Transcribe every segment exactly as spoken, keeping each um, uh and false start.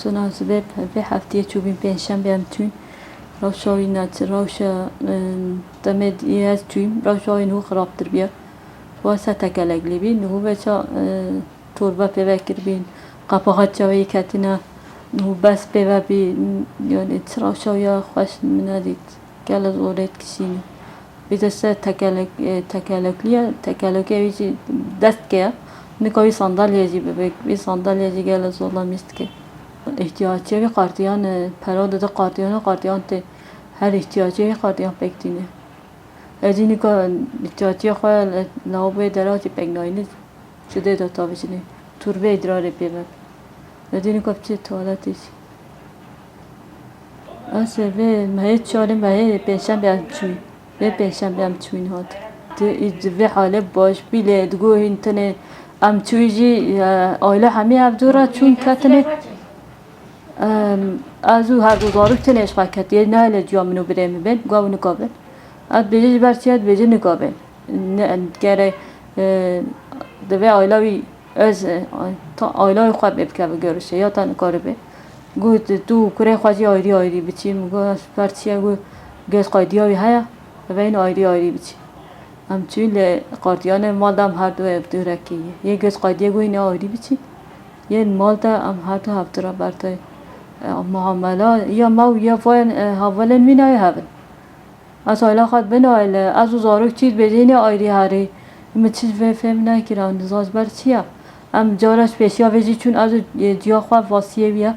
Dina sibê vê heftiyê çûbîn pêncşembe em çûn. Rewşa wî neçi, rewşa, e, demê dî ez çûyîm, rewşa wî niho xirabtir bûye. Wa ser tekelek lê bî, niho veça, e, torbe pê ve kiribîn, qepaxa çavê yê ketine, niho bes pê ve bî, yani çi rewşa wî ya xweş min nedît. Gele zor ê dikişîne. Bî de ser tekelek-, e, tekelekliye, tekelekê wî jî dest ke ya. Nika wî sandalye jî bibek, wî sandalye jî gele zor la mîst ke. Îhtiyacê wî qartiyan, e, pera dide qartiyana, qartiyan tê her îhtiyacê wî qartiyan pek tîne. Ez jî nika îhtiyacê xwe li, lawabûyê dera jî pek nayîne. Çi dê de tavêjinê. Turbê îdrarê pê ve. Ê dî nika biçê tuwaletê jî. Ez ê vê mehê çarê mehê pênşembe em çûyî. Vê pênşembe em çûyîn hat. Di, di vê halê baş bî lê digohîn tenê em çûyî jî, e, aile hemî ev dû re çûn ketine. Em, ez û her du zarok tenê ji xwe ketiye, nayê li ciya min û birê min bên, guha û nika bin. Ez dibêje ji ber çi ye, dibêje nika bin. Ne, gerek, e, divê ayla wî ez, e, ta ayla wî xwe bê bikeve görüşe, ya ta nikaribe. Got, tu û kurê xwe jî ayrî ayrî biçî. Min got, ez ji ber çi ye, got, göz qaydiya wî heye, divê hîn ayrî ayrî biçî. Em çûyî li qardiyanê mal de em her du ev dûrekê ye. Yê göz qaydiye got hîn ayrî biçî. Yên mal de em her du hevdû re bertay. E, muamela ya me û ya van, e, hevalên wî nayê hev in. Ez ayla xwe dibin aile, ez û zarok çî dibêjin ê ayrî herî. Min çi ji vê fêm nekir, em niza ji ber çi ye? Em cara ji pêşiya vê jî çûn, ez û, e, ciya xwe vasiyê wî ye.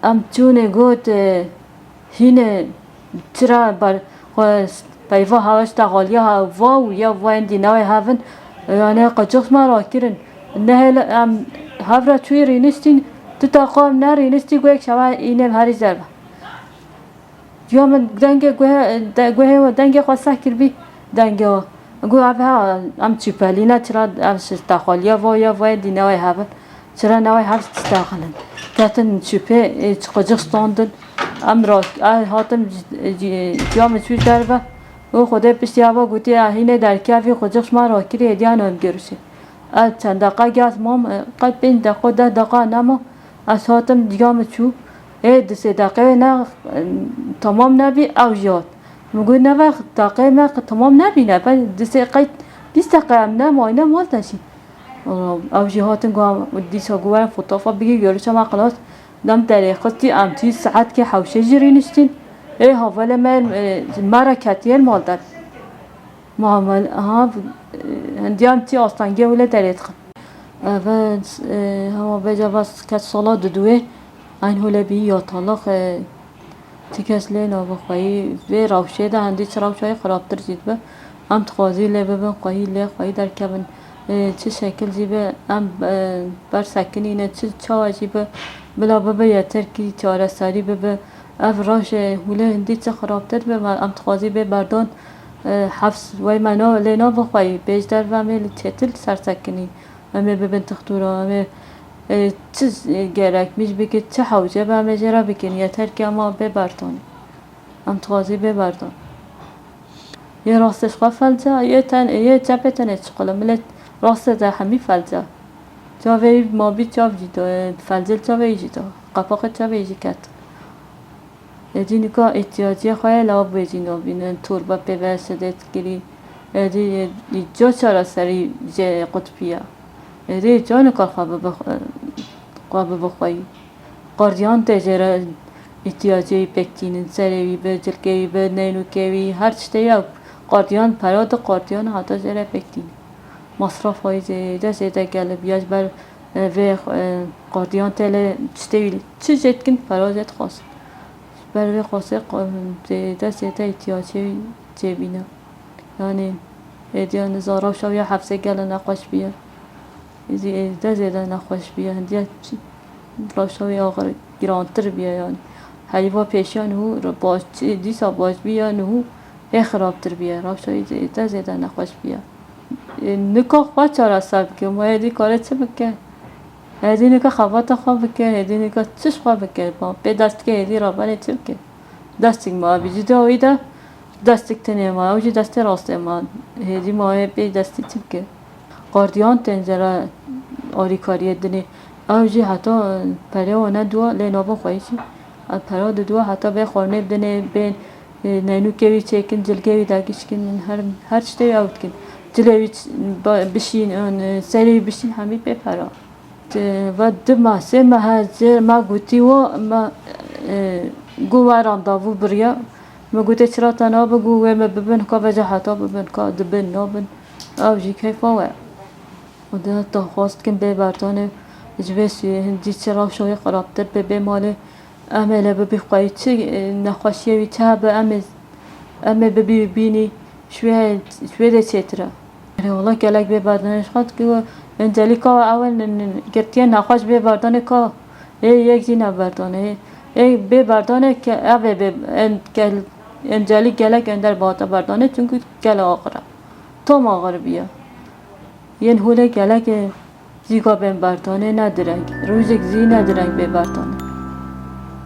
Em çûnê got, e, hîn e, çira ber xwe peyva hewe ji texaliya heva û ya vayên dî newê hev in, yani qicix me rakirin. Nehêle em hev re çûyî rîniştîn, tu taqa em nerîniştî, got yek şewe înê herî zer be. Ya min dengê guhe-, de-, guhê we dengê xwe seh kiribî, dengê we. Got, ev ha, em çûpelî ne, çira ev ji texaliya va ya va dî newê hev in. Çira newê hev tişta xilin. Ketin çûpê, ê, çi qucix standin. Em ra-, e, hatim ji, ji, ciya min çû derve. Û Xwedê piştî eva gotî, e, hînê derkevî qucix ji me rakirî, hêdiya em girişî. Ez çend deqa gaz mam, e, qet pênc deqa, deh deqa nema. Ez hatim ciya min çû. Ê di sê deqeyê ne, e, temam nebî, ew jî hat. Min got, neve deqeyê me temam nebîne. Ben di sê qet bîst deqe em nemayne mal de jî. Ew jî hatin got, dîsa got, were fotoğrafa bigî, görüşe me xilas. Dem derê xistî, em çî saetkê hewşê jî rîniştîn. Ê hevalê me, e, me re ketiye mal de. Muamel, ha, e, hindiyan çi astengê wile derê dixin. Ev, e, hema bêje ve kes sala diduê, eyn hole bî ya talix, e, ti kes lê navê xweyî vê rewşê de hindî çi rewşayî xirabtir jî dibe. Em dixwazî lê bibin xweyî, lê xweyî derkevin, e, çi şekil jî be, em, e, bersekinîne, çi çawa jî be, bila bibe yeter kî çareserî bibe. Ev rewşe hûlê hindî çi xirabtir be, me, em dixwazî bê berdan, e, hefs wey me na, lê navê xweyî, bêjder ve em ê li çêtir li ser sekinî. Em ê bibin tixtûra, em ê, e, çi, e, gerekmîş bike, çi hewce be, em ê jê re bikin. Yeter ke ema bê berdan. Em dixwazî bê berdan. Yê rastê ji xwe felca, yê ten-, yê çepê tenê çiqul e. Millet rastê de hemî felca. Çavê wî mabî çav jî da, e, felcê li çavê wî jî da. Qepaqê çavê wî jî ket. Êdî nika îhtiyacê xwe yê lawabûyê jî nabînin, torbe pê ve şidêt kirî. Êdî îca çareserî jê qutbiya. Êdî îca nika xwe bibe, xwe bibe xweyî. Qardiyan tê jê re îhtiyacê wî pêk tînin, serê wî be, cilkê wî be, neynûkê wî, her tiştê ya qardiyan pera di qardiyan heta jê re pêk tînin. Masrafa wî zêde zêde gelib ya ji ber, e, vê, e, qardiyan tê lê tiştê wî çi jê dikin, pera jê dixwazin. Ji ber vê xwesê qa-, zêde zêde îhtiyacê wî çêbîne. Yanî êdiya niza rewşa wî ya hefsê gele nexweş bûye. Zêde zêde nexweş bûye. Hindiya çi rewşa wî axir girantir bûye yanî. Heyva pêşiya niho re baş, çi dîsa baş bûye, niho hê xirabtir bûye. Rewşa wî zêde zêde nexweş bûye. Ê, nika xwe çareser bike. Ma êdî kare çi bike? Êdî nika xebata xwe bike, êdî nika çi ji xwe bike? Ma pê dest dike êdî rabenê çi bike? Destik ma bî ji dawî de, destik tenê ma, ew jî destê rastê ma. Êdî ma wê pê destî çi bike? Qardiyan tên jê re Alîkariyê dinê. Ew jî heta pere wan nediwa lê nabin xweyî jî. Ew pera didiwa heta bê xwarinê bidinê, bên, e, neynûkê wî çêkin, cilgê wî dagişkin, her, her tiştê wî ew dikin. Cilê wî ç-, ba-, bişîn, an, e, serê wî bişîn hemî pê pera. Ti-, va du mah, sê mah jê me gotî wo, me, e, got we randevû biriya. Me gotê çira te nabe, got wê me bibin, ka veca heta bibin, ka dibin, nabin. Ew jî keyfa we. Û di daxwaz dikin bê berdanê, ji vê sûyê hin dî çi rewşa wî xirabtir bê, bê malê. Em ê lê bibî xweyî çi, e, nexweşiyê wî çi hebe, em ê, em ê bibî bînî, ji wê, ji wê de çêtir e. Erê wela gelek bê berdanê ji xwe dikî, û encelî ka ew ê n-, n-, girtiye nexweş bê berdanê ka, ê yek jî ne berdanê. Ê bê berdanê ke ev ê bê, en-, gel-, encelî gelek ender bihate berdanê, çunku gelek axir e. Tom axir bûye. Yên holê gelekê zîga bên berdanê ne direng. Rojek zî ne direng bê berdanê.